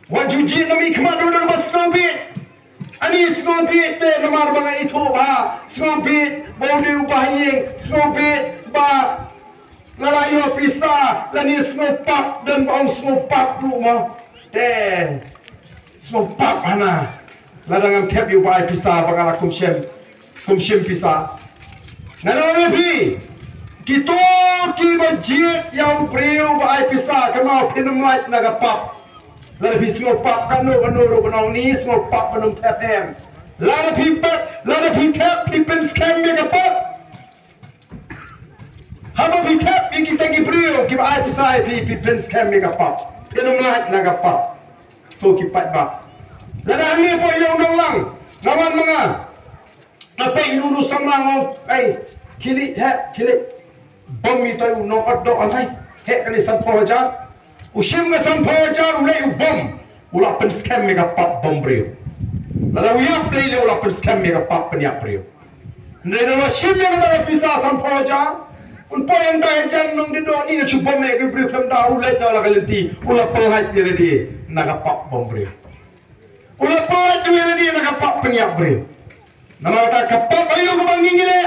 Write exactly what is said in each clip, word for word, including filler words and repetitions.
Wat ju jied na mi khmat ruh da ba sngewbit. Ani sngewbit te namar ba nga ithuh ba sngewbit ba u dei u bahaïing, sngewbit ba nga la ïoh pisa, lane sngewpap, don ba ong sngewpap ruh mo. Te sngewpap hana. Lada ngam thep ïa u ba ai pisa ba nga la kumshem, kumshem pisa. Nga ong ïa phi, kito kiba jied ïa u briew ba ai pisa, kynmaw phin ym lait na ka pap. Lada phi sngewpap, kano kano ruh ban ong ni sngewpap ban ym thep em. Lada phi pap, lada phi thep, phi pynskhem ïa ka pap. Haba phi thep ïa kita ki briew kiba ai pisa ïa phi, phi pynskhem ïa ka pap. Phin ym lait na ka pap. To ki paidbah, lada hangne hapoh ïa u nonglang, nga wan ma nga, nga peit ïa uno u samla, nga ong, "Ai, khie leit, heh, khie leit bom ïa utai u nongotdoh, hangtai, heh, kane sanphew hajar." U shim ka sanphew hajar, u leit u bom. U la pynskhem ïa ka pap bom briew. Lada u ïap lei lei, u la pynskhem ïa ka pap pynïap briew. Hynrei lada u la shim ïa kata ka pisa sanphew hajar, un poi hangtai hajan nongdie dohnud, nga shu bom ïa ki briew khlem da, u leit noh la ka lynti, u la pyllait ïa lade na ka pap bom briew. U la pyllait ïa lade na ka pap pynïap briew. Namar kata ka pap aïu kaba ngi ngi leh?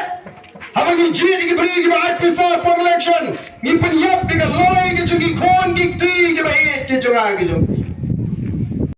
Haba ngi jied ïa ki briew kiba ai pisa hapoh election, ngi pynïap ïa ka lawei ka jong ki khun ki kti kiba ïeit ki jong nga ki jong phi.